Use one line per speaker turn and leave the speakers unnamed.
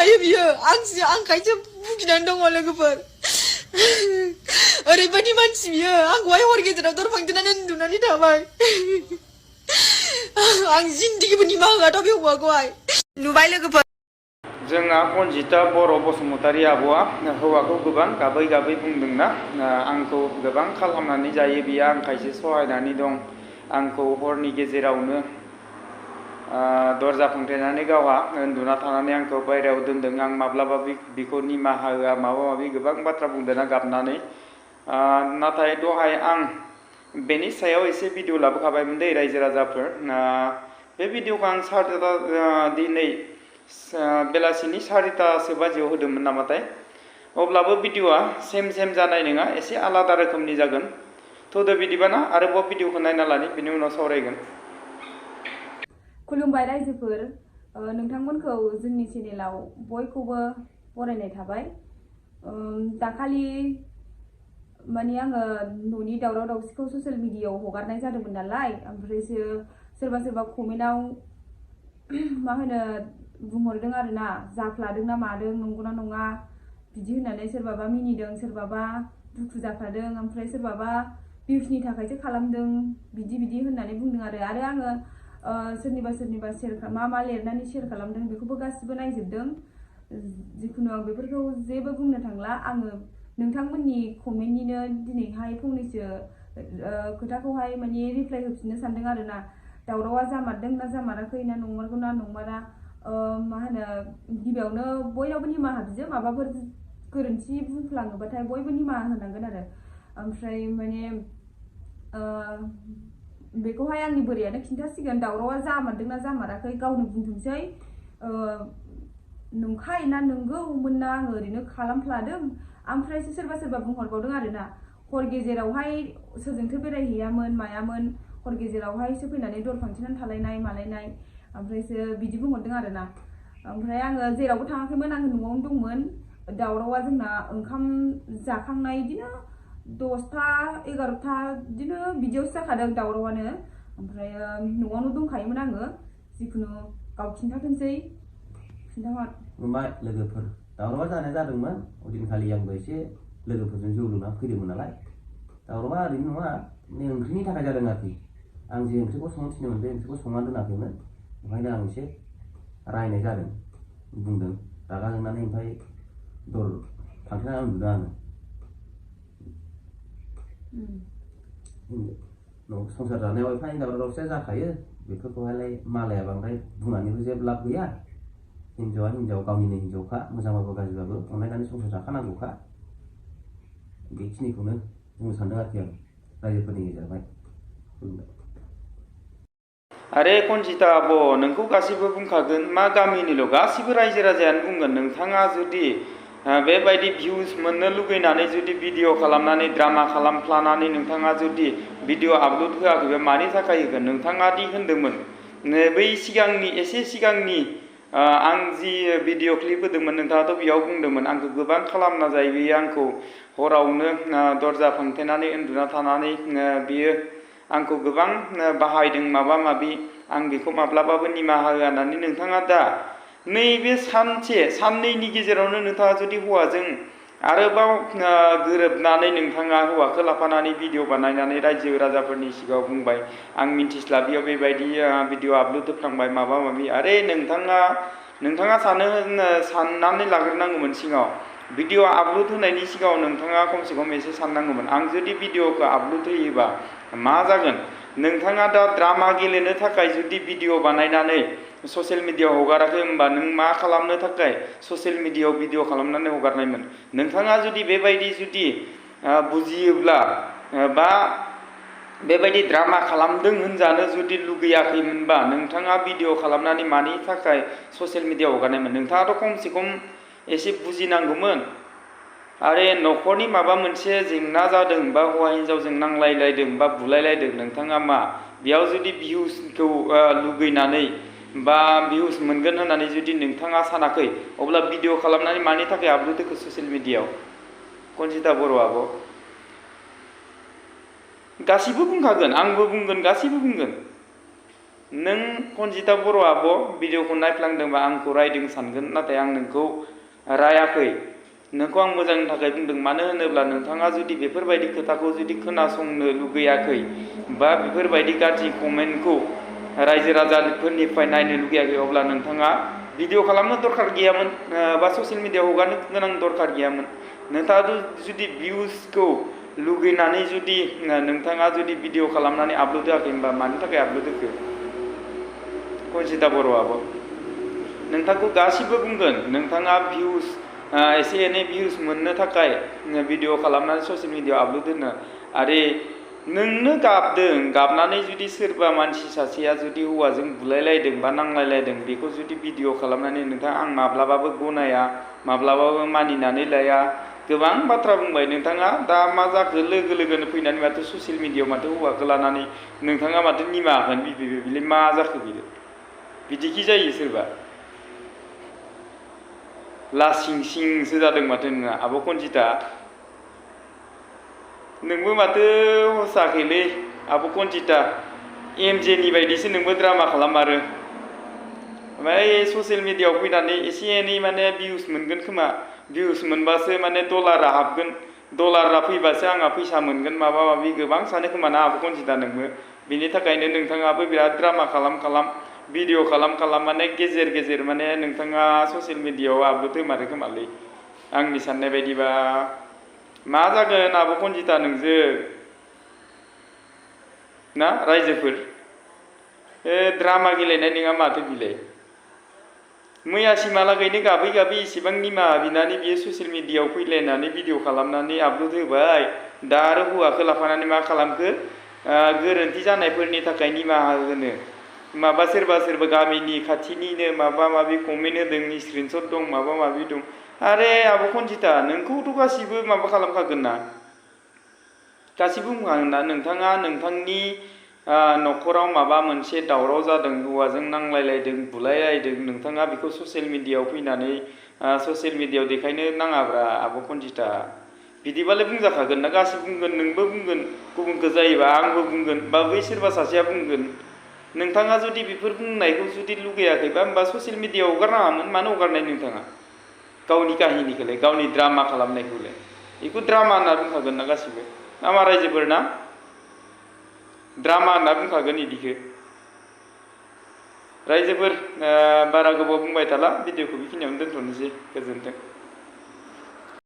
हायो बियो आंखायसो भुगिनानै दङ लोगोफोर ओरैबायदि मानसि बियो आंखौहाय हर गेजेराव दर फांथेनानै उन्दुनानै थाबाय आं जिन्दगिबो निमाहा होआथ' बे हौवाखौहाय नुबाय लोगोफोर
जोंहा कनजिता बर' बसुमतारी आब'आ हौवाखौ गोबां गाबै गाबै बुंदोंना आंखौ गोबां खालामनानै जायो बियो आंखायसो सहायनानै दं आंखौ हरनि गेजेरावनो दरजा फांथेनानै गावहा उन्दुना थानानै आंखौ बायहेरायाव दोनदों आं माब्लाबा बिखौ निमाहा होआ माबा माबि गोबां बाथ्रा बुंदोंना गाबनानै नाथाय दहाय आं बेनि सायाव एसे भिडिअ लाबोखाबायमोन दै रायजो राजाफोर बे भिडिअखौ आं दिनै बेलासिनि 4:30 बाजियाव होदोंमोन नामाथाय अब्लाबो भिडिअआ सेम जानाय नङा एसे आलादा रोखोमनि जागोन थ'दो बिदिबाना आरोबाव भिडिअखौ नायना लानि बिनि उनाव सावरायगोन।
खुलुमबाय रायजोफोर नोंथांमोनखौ जोंनि चेनेलाव बयखौबो बरायनाय थाबाय दाखालि माने आङो न'नि दावराव दावसिखौ ससियेल मिडियायाव हगारनाय जादोंमोन नालाय ओमफ्रायसो सोरबा कमेन्टआव मा होनो बुंहरदों आरोना जाफ्लादों ना मादों नंगौना नङा बिदि होननानै सोरबाबा मिनिदों सोरबाबा दुखु जाफ्लादों ओमफ्राय सोरबाबा भिउसनि थाखायसो खालामदों बिदि होननानै बुंदों आरो आङो सोरनिबा शेयार मा लिरनानै शेयार खालामदों बेखौबो गासिबो नायजोबदों जिखुनु आं बेफोरखौ जेबो बुंनो थांला आङो नोंथांमोननि कमेन्टनिनो दिनैहाय फंनैसो खोथाखौहाय माने रिप्लाइ होफिननो सानदों आरोना दावरावा जामारदों ना जामाराखै ना नंमारगौ ना नंमारा मा होनो गिबियावनो बयनावबो निमाहा बियो माबाफोर गोरोन्थि बुंफ्लाङोबाथाय बयबो निमाहा होनांगोन आरो ओमफ्राय माने बेखौहाय आंनि बोरायानो खिन्थासिगोन दावरावा जामारदों ना जामाराखै गावनो बुंथोंसै नंखाय ना नंगौमोन ना आङो ओरैनो खालामफ्लादों ओमफ्रायसो सोरबा बुंहरबावदों आरोना हर गेजेरावहाय सोरजोंथो बेरायहैयामोन मायामोन हर गेजेरावहायसो फैनानै दर फांथेनानै थालायनाय मालायनाय ओमफ्रायसो बिदि बुंहरदों आरोना ओमफ्राय आङो जेरावबो थाङाखैमोन आङो न'आवनो दंमोन दावरावा जोंना ओंखाम जाखांनाय बिदिनो 10टा 11टा बिदियावसो जाखादों दावरावानो ओमफ्राय न'आवनो दंखायोमोन आङो जिखुनु गाव खिन्थाथोंसै खिन्थाहर
ओमफ्राय लोगोफोर दावरावा जानाय जादोंमोन ओदिनखालि आंबो एसे लोगोफोरजों जौ लोंना फैदोंमोन नालाय दावरावा ओरैनो नङा ओंख्रिनि थाखाय जादों आरोखि आं जे ओंख्रिखौ संनो थिनदोंमोन बे ओंख्रिखौ संना दोनाखैमोन ओंखायनो आं एसे रायनाय जादों बुंदों रागा जोंनानै ओमफ्राय दर फांथेनानै उन्दुदों आङो संसार जानायाव एफा एनै दावराव दावसिया जाखायो बेफोरखौहायलाय मालाया बांद्राय बुंनानैबो जेबो लाब गैया हिन्जावआ हिन्जाव गावनिनो हिन्जावखा मोजांबाबो गाज्रिबाबो अनलायनानै संसार जाखानांगौखा बेखिनिखौनो बुंनो सानदों आरोखि आं रायजोफोरनि गेजेरावहाय
अरे कनजिता आब' नोंखौ गासिबो बुंखागोन मा गामिनिल' गासिबो रायजो राजायानो बुंगोन नोंथाङा जुदि बेबायदि भिउस मोननो लुगैनानै जुदि भिडिअ खालामनानै ड्रामा खालामफ्लानानै नोंथाङा जुदि भिडिअ आपल'ड होआखैबा मानि थाखाय होगोन नोंथाङा दि होनदोंमोन बै सिगांनि एसे सिगांनि आं जि भिडिअ क्लिप होदोंमोन नोंथाङाथ' बेयाव बुंदोंमोन आंखौ गोबां खालामना जायो बियो आंखौ हरावनो दरजा फांथेनानै उन्दुना थानानै बियो आंखौ गोबां बाहायदों माबा माबि आं बेखौ माब्लाबाबो निमाहा होआ होननानै नोंथाङा दा नैबे साननैनि गेजेरावनो नोंथाङा जुदि हौवाजों आरोबाव गोरोबनानै नोंथाङा हौवाखौ लाफानानै भिडिअ बानायनानै रायजो राजाफोरनि सिगाङाव बुंबाय आं मिन्थिस्लाबियाव बेबायदि भिडिअ आपल'ड होफ्लांबाय माबा माबि आरे नोंथाङा साननानै लाग्रोनांगौमोन सिगाङाव भिडिअ आपल'ड होनायनि सिगाङाव नोंथाङा खमसे खम एसे साननांगौमोन आं जुदि भिडिअखौ आपल'ड होयोबा मा जागोन नोंथाङा दा ड्रामा गेलेनो थाखाय जुदि भिडिअ बानायनानै ससियेल मिडियायाव हगाराखै होनबा नों मा खालामनो थाखाय ससियेल मिडियायाव भिडिअ खालामनानै हगारनायमोन नोंथाङा जुदि बेबायदि जुदि बुजियोब्ला बा बेबायदि ड्रामा खालामदों होनजानो जुदि लुगैयाखैमोनबा नोंथाङा भिडिअ खालामनानै मानि थाखाय ससियेल मिडियायाव हगारनायमोन नोंथाङाथ' खमसे खम एसे बुजिनांगौमोन आरे न'खरनि माबा मोनसे जेंना जादों बा हौवा हिन्जावजों नांलायलायदों बा बुलायलायदों नोंथाङा मा बेयाव जुदि भिउसखौ लुगैनानै बा भिउस मोनगोन होननानै जुदि नोंथाङा सानाखै अब्ला भिडिअ खालामनानै मानि थाखाय आपल'ड होखो ससियेल मिडियायाव कनजिता बर' आब' गासिबो बुंखागोन आंबो बुंगोन गासिबो बुंगोन नों कनजिता बर' आब' भिडिअखौ नायफ्लांदोंबा आंखौ रायदों सानगोन, नाथाय आं नोंखौ रायाखै। नोंखौ आं मोजांनि थाखाय बुंदों। मानो होनोब्ला नोंथाङा जुदि बेफोरबायदि खोथाखौ जुदि खोनासंनो लुगैयाखै बा बेफोरबायदि गाज्रि कमेन्टखौ रायजो राजाफोरनिफ्राय नायनो लुगैयाखै, अब्ला नोंथाङा भिडिअ खालामनो दरखार गैयामोन बा ससियेल मिडियाआव हगारनो गोनां दरखार गैयामोन। नोंथाङा जुदि भिउसखौ लुगैनानै जुदि नोंथाङा जुदि भिडिअ खालामनानै आपल'ड होआखै, होनबा मानि थाखाय आपल'ड होखो कनजिता बर' आब'? नोंथांखौ गासिबो बुंगोन, नोंथाङा भिउस एसे एनै भिउस मोननो थाखाय भिडिअ खालामनानै ससियेल मिडियाआव आपल'ड होनो, आरे नोंनो गाबदों, गाबनानै जुदि सोरबा मानसि सासेया जुदि हौवाजों बुलायलायदों बा नांलायलायदों, बेखौ जुदि भिडिअ खालामनानै नोंथाङा आं माब्लाबाबो गनाया, माब्लाबाबो मानिनानै लाया, गोबां बाथ्रा बुंबाय। नोंथाङा दा मा जाखो, लोगो लोगोनो फैनानै माथो ससियेल मिडियाआव माथो हौवाखौ लानानै नोंथाङा माथो निमाहा होनो बिबियो, बिलाय मा जाखो बियो? बिदिखि जायो सोरबा? लासिं सिंसो जादों माथो नोंहा आब' कनजिता। नोंबो माथो हसाखैलै आब' कनजिता, एमजेनि बायदिसो नोंबो ड्रामा खालामारो। ओमफ्राय ससियेल मिडियाआव फैनानै एसे एनै माने भिउस मोनगोन खोमा, भिउस मोनबासो माने डलारा हाबगोन, डलारा फैबासो आंहा फैसा मोनगोन, माबा माबि गोबां सानो खोमा ना आब' कनजिता नोंबो। बिनि थाखायनो नोंथाङाबो बिराद ड्रामा खालाम भिडिअ खालाम माने गेजेर गेजेर माने नोंथाङा ससियेल मिडियाआव आपल'ड होमारो खोमालै, आंनि साननाय बायदिबा। मा जागोन आब' कनजिता नोंजों ना रायजोफोर? ड्रामा गेलेनाय नङा माथो बिलाय। मैयासिमहालागैनो गाबै गाबै इसेबां निमाहा बिनानै बियो ससियेल मिडियाआव फैलायनानै भिडिअ खालामनानै आपल'ड होबाय, दा आरो हौवाखौ लाफानानै मा खालामखो, गोरोन्थि जानायफोरनि थाखाय निमाहा होनो माबा सोरबा गामिनि खाथिनिनो माबा माबि कमेन्ट होदों, स्क्रिनशट दं, माबा माबि दं। आरे आब' कनजिता, नोंखौथ' गासिबो माबा खालामखागोन ना, गासिबो बुंखागोन ना। नोंथाङा नोंथांनि न'खराव माबा मोनसे दावराव जादों, हौवाजों नांलायलायदों, बुलायलायदों, नोंथाङा बेखौ ससियेल मिडियाआव फैनानै ससियेल मिडियाआव देखायनो नाङाब्रा आब' कनजिता। बिदिबालाय बुंजाखागोन ना, गासिबो बुंगोन, नोंबो बुंगोन, गुबुनखौ जायोबा आंबो बुंगोन, बा बै सोरबा सासेया बुंगोन। नोंथाङा जुदि बेफोर बुंनायखौ जुदि लुगैयाखैबा, होमबा ससियेल मिडियाआव हगारनाङामोन। मानो हगारनाय नोंथाङा गावनि काहिनिखौलाय, गावनि ड्रामा खालामनायखौलाय? बेखौ ड्रामा होनना बुंखागोन ना गासिबो, ना मा रायजोफोर ना? ड्रामा होनना बुंखागोन बिदिखो। रायजोफोर बारा गोबाव बुंबाय थाला, भिडिअखौ बेखिनियावनो दोनथ'नोसै। गोजोन्थों।